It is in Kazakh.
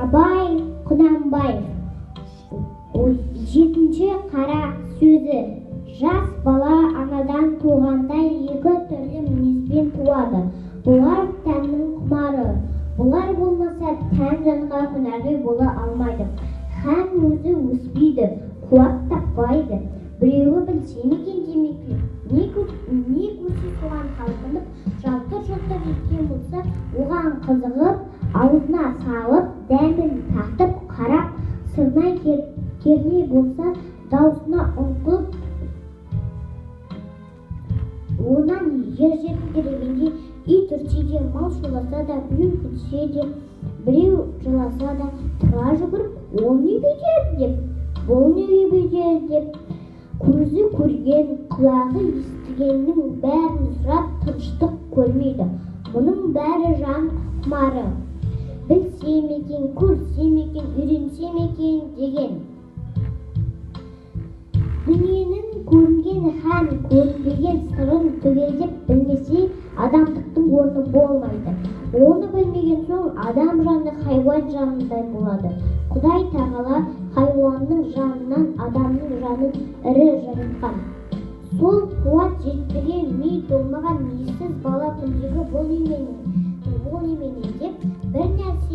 Абай Құнанбаев. Жетінші қара сөзі. Жас бала анадан туғанда екі түрлі мінезбен туады. Бұлар тәннің құмары. Бұлар болмаса, тән жанға күнәлі бола алмайды. Һәм өзі өспейді, қуат таппайды. Біреуі білсем екен демекші, не көрсе соған талпынып, жалтыр-жұлтыр еткен болса, оған қызығып, аузына салып, дәмін татып қарап, сырнай, керней болса, даусына ұңқып, онан ержетіп дегенде, ит үрсе де, мал шуласа да, біреу күлсе де, біреу жыласа да, тұра жүгіріп, ол неге бүйтеді деп, бұл неге бүйтеді деп, көзі көрген, құлағы естігеннің бәрін сұрап, тыныштық көрмейді. Мұның бәрі жан құмары. Білсем екен, көрсем екен, үйренсем екен деген. Дүниенің көрінген һәм көрінбеген сырын түгелдеп білмесе, адамдықтың орны болмайды. Оны білмеген соң, адам жаны хайуан жанындай болады. Құдай тағала хайуанның жанынан адамның жанын ірі жаратқан. Сол қуат жетпеген, ми толмаған ессіз бала күндегі бұл немене, бұл немене деп бір нәрсені